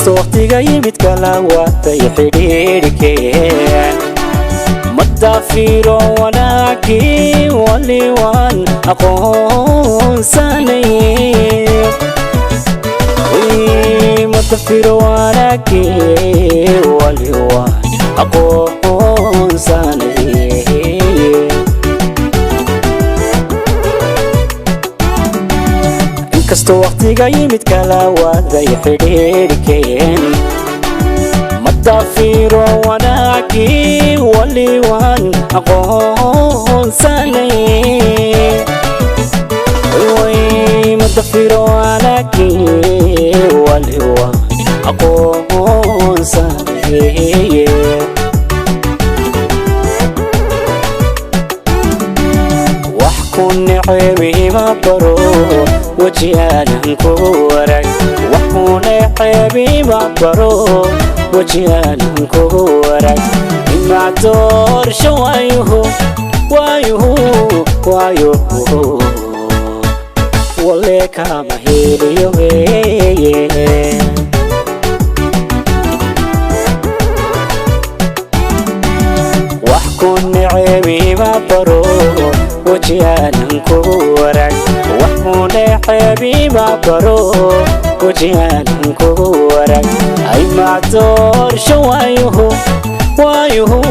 Inkastoo waqtiga yimid kala waatay xidhiidhkeen, madaafiro wanaagii wali waan aqoonsanay. Madafiro wanaagii wali waan aqoonsanay. Inkastoo waqtiga yimid kala waaday xidhiidhkeen, madaafiro wanaagii wali waan aqoonsanay. Madafiro wanaagii wali waan aqoonsanay. Wax ku neceebima baro weji aanan kugu warag, wax ku neceebima baro weji aanan kugu warag. Imacdoorsha waayuhu waayuhu waayuhu wale kama heliyo weeye. Wax ku neceebima baro weji aanan kugu warag, wax ku neceebima baro weji aanan kugu warag. Ay macdoorsha waayuhu waayuhu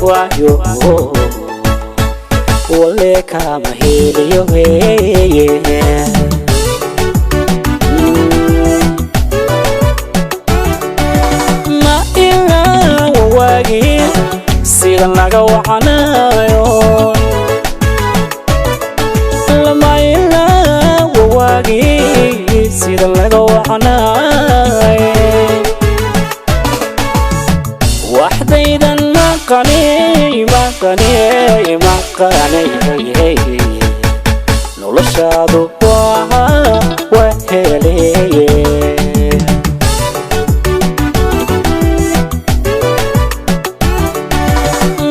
waayuhu wale kama heliyo weeye. Ma ilaa wawaagii sidan laga wacanayo, lama ilaa wawaagii sidan laga wacanayo. Waxdaydan maqanay maqanay maqanay, noloshaadu waa waheleye.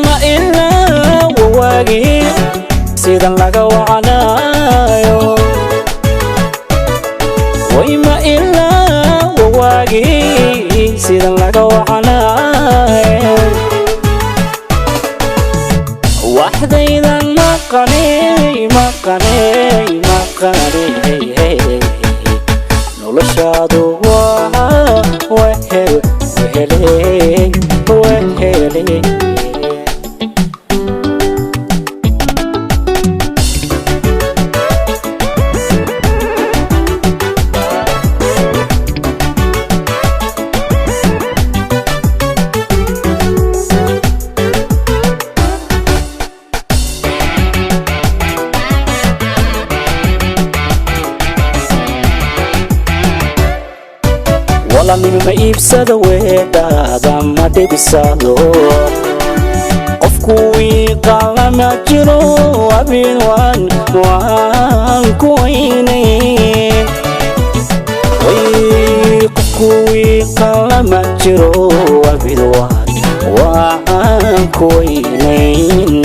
Ma ilaa wawaagii sidan laga wacanayo, way ma ilaa wawaagii sidan laga wacanayo. Waxdaydan maqanay maqanay maqanay, noloshaadu waa wehel wehele wehele. Walanima ma iibsada weedhaada ma dhibisado, qofku wiiqalama jiro abid waan waan ku weynayn. Qofku wiiqalama jiro abid waan waan ku weynayn.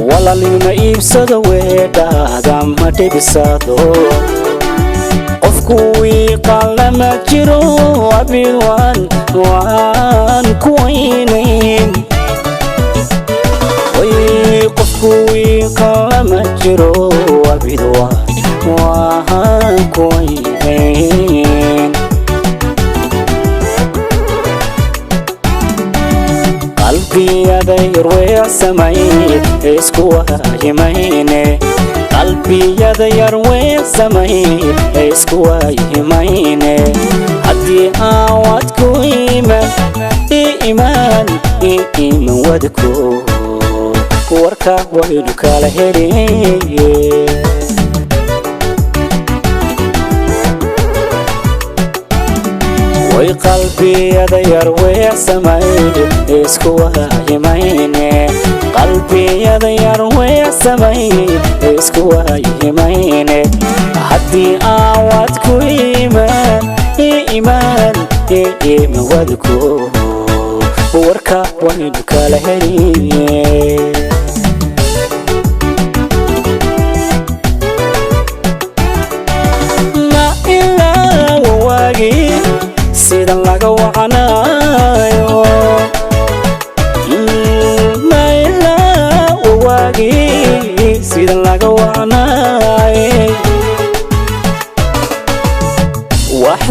Walalnima iibsada weedhaada ma dhibisado, qofku wiiqalama jiro abid waan waan ku weynayn. Qofku wiiqalama jiro abid waan waan ku weynayn. Qalbiyada yarweecsamay isku waayimayne, qalbiyada yarweecsamay isku waayimayne. Haddii aan wadku iman i iman i iman wadku, warka waynu kala heliye. Way qalbiyada yarweecsamay isku waayimayne, qalbiyada yarweecsamay isku waayimayne. Haddii aan wadku iman i iman i iman wadku, warka waynu kala heliye.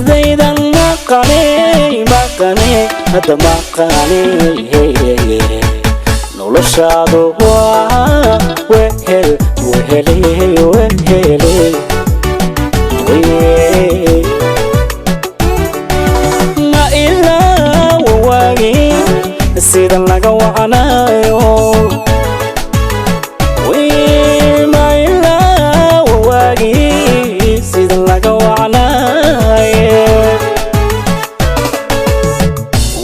Waxdaydan maqaney, maqaney, hadda maqaney. Noloshaadu waa wehel, wehele, wehele. Ma ilaa wawaagi sida laga wacanayo? Ma ilaa wawaagi sida laga wacanayo?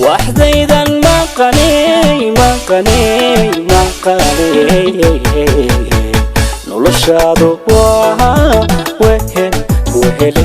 Waxdaydan maqaney, maqaney, maqaney. Noloshaadu waa wehel, wehele,